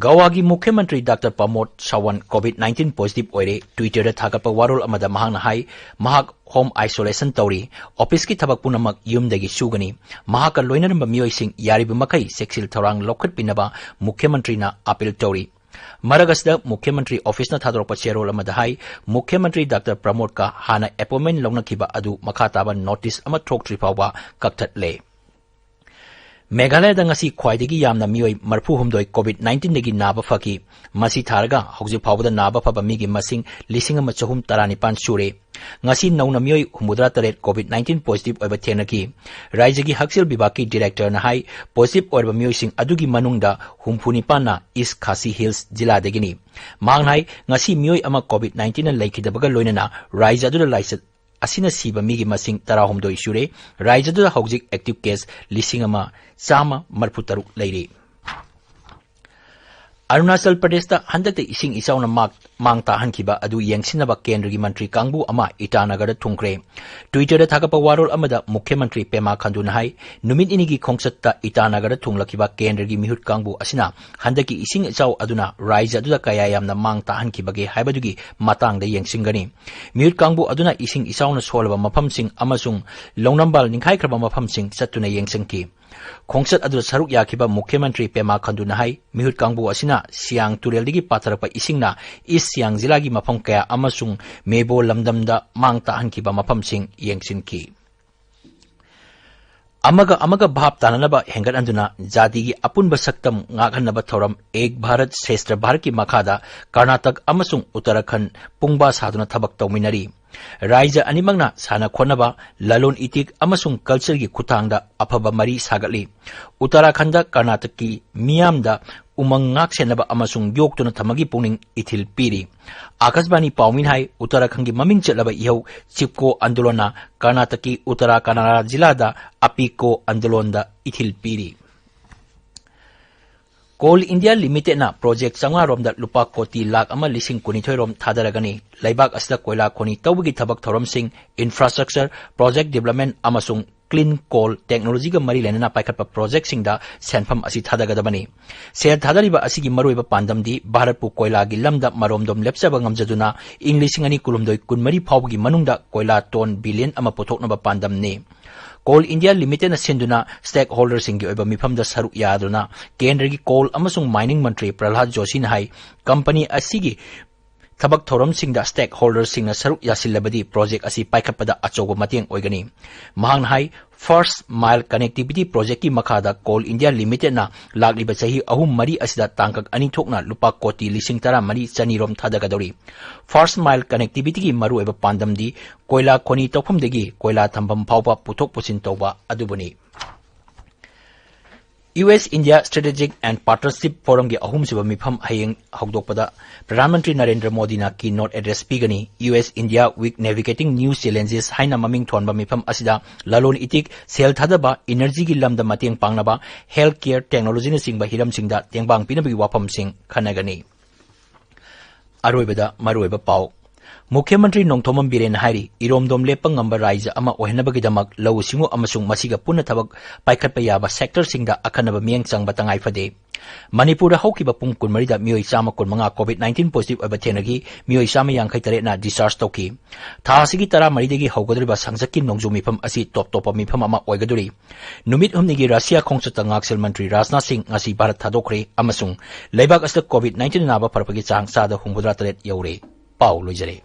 ꯒꯋꯥꯒꯤ ꯃꯨꯈ꯭ꯌ ꯃꯟꯇ꯭ꯔꯤ ꯗꯥꯛꯇꯔ ꯄ꯭ꯔꯃꯣꯗ ꯁꯥꯋꯟ ꯀꯣꯚꯤꯗ ꯅꯥꯏꯟꯇꯤꯟ ꯄꯣꯖꯤꯇꯤꯚ ꯑꯣꯏꯔꯦ꯫ ꯇ꯭ꯋꯤꯇꯔꯗ ꯊꯥꯒꯠꯄ ꯋꯥꯔꯣꯜ ꯑꯃꯗ ꯃꯍꯥꯛꯅ ꯍꯥꯏ, ꯃꯍꯥꯛ ꯍꯣꯝ ꯑꯥꯏꯁꯣꯂꯦꯁꯟ ꯇꯧꯔꯤ꯫ ꯑꯣꯐꯤꯁꯀꯤ ꯊꯕꯛ ꯄꯨꯝꯅꯃꯛ ꯌꯨꯝꯗꯒꯤ ꯁꯨꯒꯅꯤ꯫ ꯃꯍꯥꯛꯀ ꯂꯣꯏꯅꯔꯝꯕ ꯃꯤꯑꯣꯏꯁꯤꯡ ꯌꯥꯔꯤꯕ ꯃꯈꯩ ꯆꯦꯛꯁꯤꯜ ꯊꯧꯔꯥꯡ ꯂꯧꯈꯠꯄꯤꯅꯕ ꯃꯨꯈ꯭ꯌ ꯃꯟꯇ꯭ꯔꯤꯅ ꯑꯥꯄꯤꯜ ꯇꯧꯔꯤ꯫ ꯃꯔꯛ ꯑꯁꯤꯗ ꯃꯨꯈ꯭ꯌ ꯃꯟꯇ꯭ꯔꯤ ꯑꯣꯐꯤꯁꯅ ꯊꯥꯗꯣꯔꯛꯄ ꯆꯦꯔꯣꯜ ꯑꯃꯗ ꯍꯥꯏ, ꯃꯨꯈ꯭ꯌ ꯃꯟꯇ꯭ꯔꯤ ꯗꯥꯛꯇꯔ ꯄ꯭ꯔꯃꯣꯗꯀ ꯍꯥꯟꯅ ꯑꯦꯄꯣꯏꯟꯃꯦꯟ ꯂꯧꯅꯈꯤꯕ ꯑꯗꯨ ꯃꯈꯥ ꯇꯥꯕ ꯅꯣꯇꯤꯁ ꯑꯃ ꯊꯣꯛꯇ꯭ꯔꯤ ꯐꯥꯎꯕ ꯀꯛꯊꯠꯂꯦ꯫ ꯃꯦꯘꯥꯂꯌꯗ ꯉꯁꯤ ꯈ꯭ꯋꯥꯏꯗꯒꯤ ꯌꯥꯝꯅ ꯃꯤꯑꯣꯏ ꯃꯔꯤꯐꯨꯍꯨꯝꯗꯣꯏ ꯀꯣꯚꯤꯗ ꯅꯥꯏꯟꯇꯤꯟꯗꯒꯤ ꯅꯥꯕ ꯐꯈꯤ꯫ ꯃꯁꯤ ꯊꯥꯔꯒ ꯍꯧꯖꯤꯛ ꯐꯥꯎꯕꯗ ꯅꯥꯕ ꯐꯕ ꯃꯤꯒꯤ ꯃꯁꯤꯡ ꯂꯤꯁꯤꯡ ꯑꯃ ꯆꯍꯨꯝ ꯇꯔꯥꯅꯤꯄꯥꯟ ꯁꯨꯔꯦ꯫ ꯉꯁꯤ ꯅꯧꯅ ꯃꯤꯑꯣꯏ ꯍꯨꯝꯐꯨꯇꯔꯥ ꯇꯔꯦꯠ ꯀꯣꯚꯤꯗ ꯅꯥꯏꯟꯇꯤꯟ ꯄꯣꯖꯤꯇꯤꯚ ꯑꯣꯏꯕ ꯊꯦꯡꯅꯈꯤ꯫ ꯔꯥꯖ꯭ꯌꯒꯤ ꯍꯛꯁꯦꯜ ꯕꯤꯚꯥꯒꯀꯤ ꯗꯤꯔꯦꯛꯇꯔꯅ ꯍꯥꯏ, ꯄꯣꯖꯤꯇꯤꯚ ꯑꯣꯏꯔꯕ ꯃꯤꯑꯣꯏꯁꯤꯡ ꯑꯗꯨꯒꯤ ꯃꯅꯨꯡꯗ ꯍꯨꯝꯐꯨꯅꯤꯄꯥꯟꯅ ꯏꯁ ꯈꯥꯁꯤ ꯍꯤꯜꯁ ꯖꯤꯂꯥꯗꯒꯤꯅꯤ꯫ ꯃꯍꯥꯛꯅ ꯍꯥꯏ, ꯉꯁꯤ ꯃꯤꯑꯣꯏ ꯑꯃ ꯀꯣꯚꯤꯗ ꯅꯥꯏꯟꯇꯤꯟꯅ ꯂꯩꯈꯤꯗꯕꯒ ꯂꯣꯏꯅꯅ ꯔꯥꯖ꯭ꯌ ꯑꯗꯨꯗ ꯂꯥꯏꯆꯠ ꯑꯁꯤꯅ ꯁꯤꯕ ꯃꯤꯒꯤ ꯃꯁꯤꯡ ꯇꯔꯥꯍꯨꯝꯗꯣꯏ ꯁꯨꯔꯦ꯫ ꯔꯥꯖ꯭ꯌꯗꯨꯗ ꯍꯧꯖꯤꯛ ꯑꯦꯛꯇꯤꯚ ꯀꯦꯁ ꯂꯤꯁꯤꯡ ꯑꯃ ꯆꯥꯝꯃ ꯃꯔꯤꯐꯨꯇꯔꯨꯛ ꯂꯩꯔꯤ꯫ ꯑꯔꯨꯅꯥꯆꯜ ꯄ꯭ꯔꯗꯦꯁꯇ ꯍꯟꯗꯛꯇ ꯏꯁꯤꯡ ꯏꯆꯥꯎꯅ ꯃꯥꯛ-, ꯃꯥꯡ ꯇꯥꯛꯍꯟꯈꯤꯕ ꯑꯗꯨ ꯌꯦꯡꯁꯤꯟꯅꯕ ꯀꯦꯟꯗ꯭ꯔꯒꯤ ꯃꯟꯇ꯭ꯔꯤ ꯀꯥꯡꯕꯨ ꯑꯃ ꯏꯇꯥꯅꯒꯔꯗ ꯊꯨꯡꯈ꯭ꯔꯦ꯫ ꯇ꯭ꯋꯤꯇꯔꯗ ꯊꯥꯒꯠꯄ ꯋꯥꯔꯣꯜ ꯑꯃꯗ ꯃꯨꯈ꯭ꯌ ꯃꯟꯇ꯭ꯔꯤ ꯄꯦꯃꯥ ꯈꯟꯗꯨꯅ ꯍꯥꯏ, ꯅꯨꯃꯤꯠ ꯅꯤꯅꯤꯒꯤ ꯈꯣꯡꯆꯠꯇ ꯏꯇꯥꯅꯒꯔꯗ ꯊꯨꯡꯂꯛꯈꯤꯕ ꯀꯦꯟꯗ꯭ꯔꯒꯤ ꯃꯤꯍꯨꯠ ꯀꯥꯡꯕꯨ ꯑꯁꯤꯅ ꯍꯟꯗꯛꯀꯤ ꯏꯁꯤꯡ ꯏꯆꯥꯎ ꯑꯗꯨꯅ ꯔꯥꯖ꯭ꯌ ꯑꯗꯨꯗ ꯀꯌꯥ ꯌꯥꯝꯅ ꯃꯥꯡ ꯇꯥꯛꯍꯟꯈꯤꯕꯒꯦ ꯍꯥꯏꯕꯗꯨꯒꯤ ꯃꯇꯥꯡꯗ ꯌꯦꯡꯁꯤꯟꯒꯅꯤ꯫ ꯃꯤꯍꯨꯠ ꯀꯥꯡꯕꯨ ꯑꯗꯨꯅ ꯏꯁꯤꯡ ꯏꯆꯥꯎꯅ ꯁꯣꯜꯂꯕ ꯃꯐꯝꯁꯤꯡ ꯑꯃꯁꯨꯡ ꯂꯧꯅꯝꯕꯥꯜ ꯅꯤꯡꯈꯥꯏꯈ꯭ꯔꯕ ꯃꯐꯝꯁꯤꯡ ꯆꯠꯇꯨꯅ ꯌꯦꯡꯁꯤꯟꯈꯤ꯫ ꯈꯣꯡꯆꯠ ꯑꯗꯨꯗ ꯁꯔꯨꯛ ꯌꯥꯈꯤꯕ ꯃꯨꯈ꯭ꯌ ꯃꯟꯇ꯭ꯔꯤ ꯄꯦꯃꯥ ꯈꯟꯗꯨꯅ ꯍꯥꯏ, ꯃꯤꯍꯨꯠ ꯀꯥꯡꯕꯨ ꯑꯁꯤꯅ ꯁꯤꯌꯥꯡ ꯇꯨꯔꯦꯜꯗꯒꯤ ꯄꯥꯊꯔꯛꯄ ꯏꯁꯤꯡꯅ ꯏꯁ ꯁꯤꯌꯥꯡ ꯖꯤꯂꯥꯒꯤ ꯃꯐꯝ ꯀꯌꯥ ꯑꯃꯁꯨꯡ ꯃꯦꯕꯣ ꯂꯝꯗꯝꯗ ꯃꯥꯡ ꯇꯥꯛꯍꯟꯈꯤꯕ ꯃꯐꯝꯁꯤꯡ ꯌꯦꯡꯁꯤꯟꯈꯤ꯫ ꯑꯃꯒ ꯑꯃꯒ ꯚꯥꯞ ꯇꯥꯅꯅꯕ ꯍꯦꯟꯒꯠꯍꯟꯗꯨꯅ ꯖꯥꯇꯤꯒꯤ ꯑꯄꯨꯟꯕ ꯁꯛꯇꯝ ꯉꯥꯛꯍꯟꯅꯕ ꯊꯧꯔꯝ ꯑꯦꯛ ꯚꯥꯔꯠ ꯁ꯭ꯔꯦꯁꯊ ꯚꯥꯔꯠꯀꯤ ꯃꯈꯥꯗ ꯀꯔꯅꯥꯇꯛ ꯑꯃꯁꯨꯡ ꯎꯠꯇꯔꯥꯈꯟꯗ ꯄꯨꯡꯕꯥ ꯁꯥꯗꯨꯅ ꯊꯕꯛ ꯇꯧꯃꯤꯟꯅꯔꯤ꯫ ꯔꯥꯖ꯭ꯌ ꯑꯅꯤꯃꯛꯅ ꯁꯥꯟꯅ ꯈꯣꯠꯅꯕ, ꯂꯂꯣꯟ ꯏꯇꯤꯛ ꯑꯃꯁꯨꯡ ꯀꯜꯆꯔꯒꯤ ꯈꯨꯠꯊꯥꯡꯗ ꯑꯐꯕ ꯃꯔꯤ ꯁꯥꯒꯠꯂꯤ꯫ ꯎꯠꯇꯔꯥꯈꯟꯗ ꯀꯔꯅꯥꯇꯛꯀꯤ ꯃꯤꯌꯥꯝꯗ ꯎꯃꯪ ꯉꯥꯛ ꯁꯦꯟꯅꯕ ꯑꯃꯁꯨꯡ ꯌꯣꯛꯇꯨꯅ ꯊꯝꯕꯒꯤ ꯄꯨꯛꯅꯤꯡ ꯏꯊꯤꯜ ꯄꯤꯔꯤ꯫ ꯑꯀꯥꯁꯕꯥꯅꯤ ꯄꯥꯎꯃꯤꯅ ꯍꯥꯏ, ꯎꯠꯇꯔꯥꯈꯟꯗꯒꯤ ꯃꯃꯤꯡ ꯆꯠꯂꯕ ꯏꯍꯧ ꯆꯤꯞꯀꯣ ꯑꯟꯗꯣꯂꯟꯅ ꯀꯔꯅꯥꯇꯛꯀꯤ ꯎꯠꯇꯔꯥ ꯀꯟꯅꯔꯥ ꯖꯤꯂꯥꯗ ꯑꯄꯤꯀꯣ ꯑꯟꯗꯣꯂꯟꯗ ꯏꯊꯤꯜ ꯄꯤꯔꯤ꯫ ꯀꯣꯜ ꯏꯟꯗꯤꯌꯥ ꯂꯤꯃꯤꯇꯦꯗꯅ ꯄ꯭ꯔꯣꯖꯦꯛ ꯆꯥꯝꯃꯉꯥ ꯔꯣꯝꯗ ꯂꯨꯄꯥ ꯀꯣꯇꯤ ꯂꯥꯈ ꯑꯃ ꯂꯤꯁꯤꯡ ꯀꯨꯟꯅꯤꯊꯣꯏ ꯔꯣꯝ ꯊꯥꯗꯔꯒꯅꯤ꯫ ꯂꯩꯕꯥꯛ ꯑꯁꯤꯗ ꯀꯣꯏꯂꯥ ꯈꯣꯅꯤ ꯇꯧꯕꯒꯤ ꯊꯕꯛ ꯊꯧꯔꯝꯁꯤꯡ, ꯏꯟꯐ꯭ꯔꯥꯁ꯭ꯇ꯭ꯔꯛꯆꯔ, ꯄ꯭ꯔꯣꯖꯦꯛ ꯗꯤꯕꯦꯂꯞꯃꯦꯟ ꯑꯃꯁꯨꯡ ꯀ꯭ꯂꯤꯟ ꯀꯣꯜ ꯇꯦꯛꯅꯣꯂꯣꯖꯤꯒ ꯃꯔꯤ ꯂꯩꯅꯅ ꯄꯥꯏꯈꯠꯄ ꯄ꯭ꯔꯣꯖꯦꯛꯁꯤꯡꯗ ꯁꯦꯟꯐꯝ ꯑꯁꯤ ꯊꯥꯗꯒꯗꯕꯅꯤ꯫ ꯁꯦꯜ ꯊꯥꯗꯔꯤꯕ ꯑꯁꯤꯒꯤ ꯃꯔꯨꯑꯣꯏꯕ ꯄꯥꯟꯗꯝꯗꯤ ꯚꯥꯔꯠꯄꯨ ꯀꯣꯏꯂꯥꯒꯤ ꯂꯝꯗ ꯃꯔꯣꯝꯗꯣꯝ ꯂꯦꯞꯆꯕ ꯉꯝꯖꯗꯨꯅ ꯏꯪ ꯂꯤꯁꯤꯡ ꯑꯅꯤ ꯀꯨꯟꯍꯨꯝꯗꯣꯏ ꯀꯨꯟꯃꯔꯤ ꯐꯥꯎꯕꯒꯤ ꯃꯅꯨꯡꯗ ꯀꯣꯏꯂꯥ ꯇꯣꯟ ꯕꯤꯂꯤꯌꯟ ꯑꯃ ꯄꯨꯊꯣꯛꯅꯕ ꯄꯥꯟꯗꯝꯅꯤ꯫ ꯀꯣꯜ ꯏꯟꯗꯤꯌꯥ ꯂꯤꯃꯤꯇꯦꯗꯅ ꯁꯤꯟꯗꯨꯅ ꯁ꯭ꯇꯦꯛꯍꯣꯜꯗꯔꯁꯤꯡꯒꯤ ꯑꯣꯏꯕ ꯃꯤꯐꯝꯗ ꯁꯔꯨꯛ ꯌꯥꯗꯨꯅ ꯀꯦꯟꯗ꯭ꯔꯒꯤ ꯀꯣꯜ ꯑꯃꯁꯨꯡ ꯃꯥꯏꯅꯤꯡ ꯃꯟꯇ꯭ꯔꯤ ꯄ꯭ꯔꯍꯂꯥꯗ ꯖꯣꯁꯤꯅ ꯍꯥꯏ, ꯀꯝꯄꯅꯤ ꯑꯁꯤꯒꯤ ꯊꯕꯛ ꯊꯧꯔꯝꯁꯤꯡꯗ ꯁ꯭ꯇꯦꯛꯍꯣꯜꯗꯔꯁꯤꯡꯅ ꯁꯔꯨꯛ ꯌꯥꯁꯤꯜꯂꯕꯗꯤ ꯄ꯭ꯔꯣꯖꯦꯛ ꯑꯁꯤ ꯄꯥꯏꯈꯠꯄꯗ ꯑꯆꯧꯕ ꯃꯇꯦꯡ ꯑꯣꯏꯒꯅꯤ꯫ ꯃꯍꯥꯛꯅ ꯍꯥꯏ, ꯐꯥꯔꯁꯠ ꯃꯥꯏꯜ ꯀꯅꯦꯛꯇꯤꯚꯤꯇꯤ ꯄ꯭ꯔꯣꯖꯦꯛꯀꯤ ꯃꯈꯥꯗ ꯀꯣꯜ ꯏꯟꯗꯤꯌꯥ ꯂꯤꯃꯤꯇꯦꯗꯅ ꯂꯥꯛꯂꯤꯕ ꯆꯍꯤ ꯑꯍꯨꯝ ꯃꯔꯤ ꯑꯁꯤꯗ ꯇꯥꯡꯀꯛ ꯑꯅꯤ ꯊꯣꯛꯅ ꯂꯨꯄꯥ ꯀꯣꯇꯤ ꯂꯤꯁꯤꯡ ꯇꯔꯥꯃꯔꯤ ꯆꯅꯤ ꯔꯣꯝ ꯊꯥꯗꯒꯗꯧꯔꯤ꯫ ꯐꯥꯔꯁꯠ ꯃꯥꯏꯜ ꯀꯅꯦꯛꯇꯤꯚꯤꯇꯤꯒꯤ ꯃꯔꯨꯑꯣꯏꯕ ꯄꯥꯟꯗꯝꯗꯤ ꯀꯣꯏꯂꯥ ꯈꯣꯅꯤ ꯇꯧꯐꯝꯗꯒꯤ ꯀꯣꯏꯂꯥ ꯊꯝꯐꯝ ꯐꯥꯎꯕ ꯄꯨꯊꯣꯛ ꯄꯨꯁꯤꯟ ꯇꯧꯕ ꯑꯗꯨꯕꯨꯅꯤ꯫ U S India strategic and partnership ꯐꯣꯔꯝꯒꯤ ꯑꯍꯨꯝꯁꯨꯕ ꯃꯤꯐꯝ ꯍꯌꯦꯡ ꯍꯧꯗꯣꯛꯄꯗ ꯄ꯭ꯔꯙꯥꯟ ꯃꯟꯇ꯭ꯔꯤ ꯅꯔꯦꯟꯗ꯭ꯔ ꯃꯣꯗꯤꯅ ꯀꯤ ꯅꯣꯠ ꯑꯦꯗ꯭ꯔꯦꯁ ꯄꯤꯒꯅꯤ꯫ U S India week navigating new challenges ꯍꯥꯏꯅ ꯃꯃꯤꯡ ꯊꯣꯟꯕ ꯃꯤꯐꯝ ꯑꯁꯤꯗ ꯂꯂꯣꯟ ꯏꯇꯤꯛ, ꯁꯦꯜ ꯊꯥꯗꯕ, ꯏꯅꯔꯖꯤꯒꯤ ꯂꯝꯗ ꯃꯇꯦꯡ ꯄꯥꯡꯅꯕ, ꯍꯦꯜꯊ ꯀꯦꯌꯔ, ꯇꯦꯛꯅꯣꯂꯣꯖꯤꯅꯆꯤꯡꯕ ꯍꯤꯔꯝꯁꯤꯡꯗ ꯇꯦꯡꯕꯥꯡ ꯄꯤꯅꯕꯒꯤ ꯋꯥꯐꯝꯁꯤꯡ ꯈꯟꯅꯒꯅꯤ꯫ ꯑꯔꯣꯏꯕꯗ ꯃꯔꯨꯑꯣꯏꯕ ꯄꯥꯎ꯫ ꯃꯨꯈ꯭ꯌ ꯃꯟꯇ꯭ꯔꯤ ꯅꯣꯡꯊꯣꯝꯕꯝ ꯕꯤꯔꯦꯟꯅ ꯍꯥꯏꯔꯤ, ꯏꯔꯣꯝꯗꯣꯝ ꯂꯦꯞꯄ ꯉꯝꯕ ꯔꯥꯖ꯭ꯌ ꯑꯃ ꯑꯣꯏꯍꯟꯅꯕꯒꯤꯗꯃꯛ ꯂꯧꯎ ꯁꯤꯡꯎ ꯑꯃꯁꯨꯡ ꯃꯁꯤꯒ ꯄꯨꯟꯅ ꯊꯕꯛ ꯄꯥꯏꯈꯠꯄ ꯌꯥꯕ ꯁꯦꯛꯇꯔꯁꯤꯡꯗ ꯑꯈꯟꯅꯕ ꯃꯤꯠꯌꯦꯡ ꯆꯪꯕ ꯇꯉꯥꯏ ꯐꯗꯦ꯫ ꯃꯅꯤꯄꯨꯔꯗ ꯍꯧꯈꯤꯕ ꯄꯨꯡ ꯀꯨꯟꯃꯔꯤꯗ ꯃꯤꯑꯣꯏ ꯆꯥꯝꯃ ꯀꯨꯟꯃꯉꯥ COVID nineteen positive ꯑꯣꯏꯕ ꯊꯦꯡꯅꯈꯤ, ꯃꯤꯑꯣꯏ ꯆꯥꯝꯃ ꯌꯥꯡꯈꯩ ꯇꯔꯦꯠꯅ discharge ꯇꯧꯈꯤ꯫ ꯊꯥ ꯑꯁꯤꯒꯤ ꯇꯔꯥꯃꯔꯤꯗꯒꯤ ꯍꯧꯒꯗꯧꯔꯤꯕ ꯁꯪꯁꯠꯀꯤ ꯅꯣꯡꯖꯨ ꯃꯤꯐꯝ ꯑꯁꯤ ꯇꯣꯞ ꯇꯣꯞꯄ ꯃꯤꯐꯝ ꯑꯃ ꯑꯣꯏꯒꯗꯧꯔꯤ꯫ ꯅꯨꯃꯤꯠ ꯍꯨꯝꯅꯤꯒꯤ ꯔꯁꯤꯌꯥ ꯈꯣꯡꯆꯠꯇ ꯉꯥꯛꯁꯦꯜ ꯃꯟꯇ꯭ꯔꯤ ꯔꯥꯖꯅꯥꯊ ꯁꯤꯡ ꯉꯁꯤ ꯚꯥꯔꯠ ꯊꯥꯗꯣꯛꯈ꯭ꯔꯦ ꯑꯃꯁꯨꯡ ꯂꯩꯕꯥꯛ ꯑꯁꯤꯗ COVID nineteen ꯅꯥꯕ ꯐꯔꯛꯄꯒꯤ ꯆꯥꯡ ꯆꯥꯗ ꯍꯨꯝꯐꯨꯇꯔꯥ ꯇꯔꯦꯠ ꯌꯧꯔꯦ꯫ ꯄꯥꯎ ꯂꯣꯏꯖꯔꯦ꯫